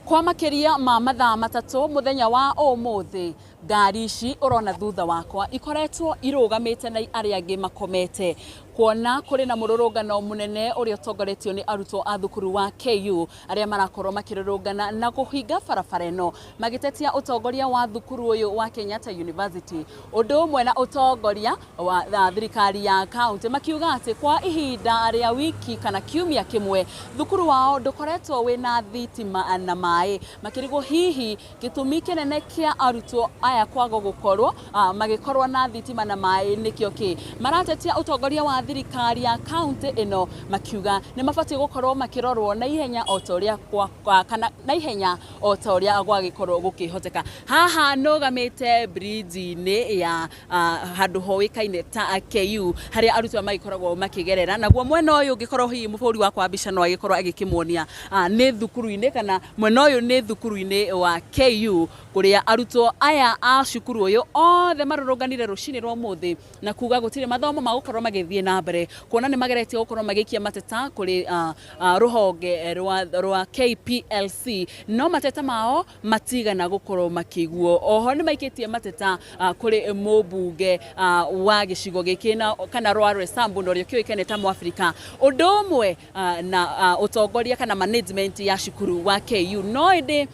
Kwa makĩria ma mathaa 3 mũthenya wa ũmũthĩ, ngari ici ũrona thutha wakwa ikoretwo irũgamĩte na arĩa angĩ makomete, kuona kũrĩ na mũrũrũngano mũnene ũrĩa ũtongoretio nĩ arutwo a thukuru wa KU arĩa marakorwo makĩrũrũngana na kũhinga barabara ĩno magĩtetia ũtongoria wa thukuru ũyũ wa Kenyatta University, ũndũ ũmwe na ũtongoria wa thirikari ya kaunti, makiuga atĩ kwa ihinda rĩa wiki kana kiumia kĩmwe thukuru wao ndũkoretwo wĩna thitima na maĩ, makĩrigwo hihi gĩtũmi kĩnene kĩa arutwo aya kwaga gũkorwo magĩkorwo na thitima na maĩ nĩkĩo kĩ. Maratetia ũtongoria wa thirikari ya kaunti ĩno, makiuga nĩ mabatiĩ gũkorwo makĩrorwo na ihenya o ta ũrĩa kana na ihenya o ta ũrĩa gwagĩkorwo gũkĩhoteka. Haha nũgamĩte bridge-inĩ ya handũ hoĩkaine ta KU harĩa arutwo magĩkoragwo makĩgerera, naguo mwena ũyũ ũngĩkorwo hihi mũbũri wakwa wa mbica no agĩkorwo agĩkĩmuonia nĩ thukuru-inĩ, kana mwena ũyũ nĩ thukuru-inĩ wa KU kũrĩa arutwo aya a cukuru ũyũ othe marũrũnganire rũcinĩ rwa ũmũthĩ na kuga gũtirĩ mathomo magũkorwo magĩthiĩ na mbere, kuona nĩ mageretie gũkorwo magĩikia mateta kũrĩ rũhonge rwa KPLC, no mateta mao matigana gũkorwo makĩiguo. Oho nĩ maikĩtie mateta kũrĩ mũmbunge wa gĩcigo gĩkĩ na kana rwa Roysambu, na ũrĩa ũkĩũĩkaine ta Mũabirika, ũndũ ũmwe na ũtongoria kana management ya cukuru wa KU, no ĩndĩ